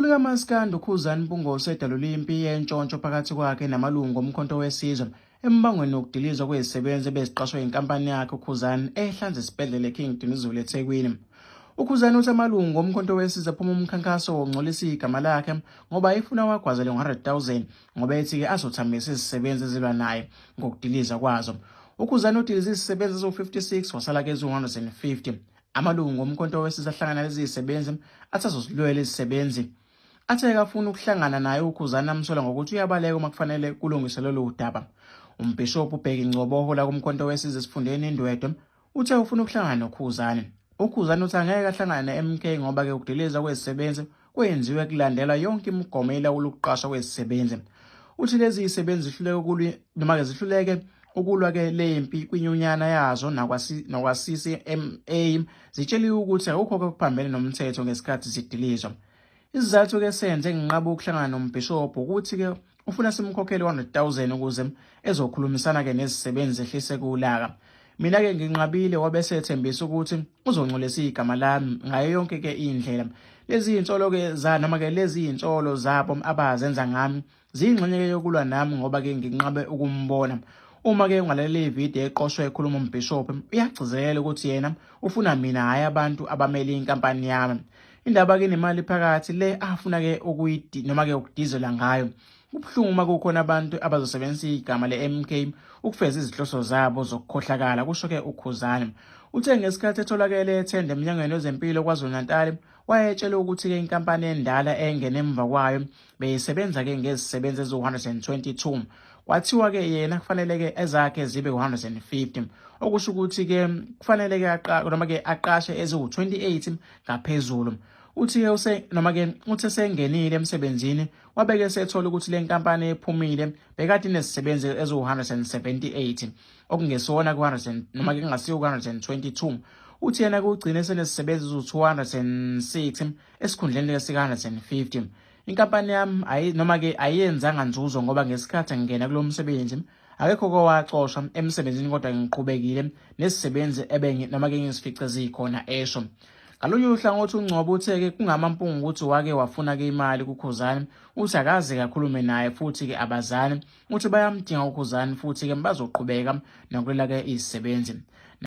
Umculi kaMaskandi uKhuzani Mpungose edalule impi yentshontsho phakathi kwakhe namalungu oMkhonto weSizwe embangweni wokudilizwa kwezisebenzi ebeziqashwe yinkampani yakhe uKhuzani ehlanza esibhedlela eKing Dinuzulu eThekwini. UKhuzani uthi amalungu oMkhonto weSizwe aphuma umkhankaso wokungcolisa igama lakhe ngoba efuna wagwazele ngo-100,000 ngoba ethi-ke azothambisa izisebenzi ezilwa naye ngokudiliza kwazo. UKhuzani udilize izisebenzi eziwu-56 wasala ke eziwu-150. Amalungu omkhonto wesizwe ahlangana nalezi zisebenzi athi azozilwela izisebenzi. Athe akafuni ukuhlangana naye uKhuzani amsola ngokuthi uyabaleka uma kufanele kulungiswe lolu daba. Umbhishobhi uBheki Ngcobo ohola kumkhonto wesizwe esifundeni iNdwedwe uthe ufuna ukuhlangana noKhuzani. UKhuzani uthi angeke ahlangane ne-MK ngoba-ke ukudiliza kwezisebenzi kwenziwe kulandelwa yonke imigomo elawula ukuqashwa kwezisebenzi. Uthi lezi zisebenzi zihluleke ukulwi noma-ke zihluleke ukulwa-ke le mpi kwinyunyana yazo nakwa-CCMA zitsheliwe ukuthi akukho okuphambene nomthetho ngesikhathi zidilizwa. Isizathu-ke senze nginqaba ukuhlangana nombhishobhi ukuthi-ke ufuna simkhokhele 100,000 ukuze ezokhulumisana-ke nezisebenzi zehlise kulaka. Mina-ke nginqabile wabe esethembisa ukuthi uzongcolisa igama lami ngayo yonke-ke indlela. Lezi yinsolo-ke za noma-ke lezi yinsolo zabo abazenza ngami ziyingxenye-ke yokulwa nami ngoba-ke nginqabe ukumbona. Uma-ke ungalalela ividiyo eqoshwe ekhuluma umbhishobhi uyagcizelela ukuthi yena ufuna mina hhayi abantu abamele inkampani yami. Indaba-ke inemali phakathi le afuna-ke ukuyidi noma-ke ukudizela ngayo. Kubuhlungu uma kukhona abantu abazosebenzisa igama le-MK ukufeza izinhloso zabo zokukhohlakala, kusho-ke uKhuzani. Uthe ngesikhathi etholakele ethenda eMnyangweni wezeMpilo KwaZulu-Natal, wayetshelwe ukuthi-ke inkampani endala engene emva kwayo beyisebenza-ke ngezisebenzi eziwu-122. Kwathiwa-ke yena kufanele-ke ezakhe zibe 150, okusho ukuthi-ke kufanele-ke noma-ke aqashe eziwu-28 ngaphezulu. Uthi-ke use noma-ke uthe sengenile emsebenzini wabeke esethola ukuthi le nkampani ephumile bekade inezisebenzi eziwu-178 okungesona ku-100 noma ke kungasiwo ku-122. Uthi yena kugcine senezisebenzi eziwu-206 esikhundleni sika-150. Inkampani yami ayi noma ke ayenzanga nzuzo ngoba ngesikhathi ngingena kulo msebenzi akekho kowaxoshwa emsebenzini kodwa ngiqhubekile nezisebenzi ebengi noma ke ngizifice zikhona, esho. Ngalunye uhlangothi uNgcobo uthe-ke kungamampungu ukuthi wake wafuna-ke imali kuKhuzani, uthi akaze kakhulume naye futhi-ke abazani, uthi bayamdinga uKhuzani futhi-ke bazoqhubeka nokulela-ke izisebenzi.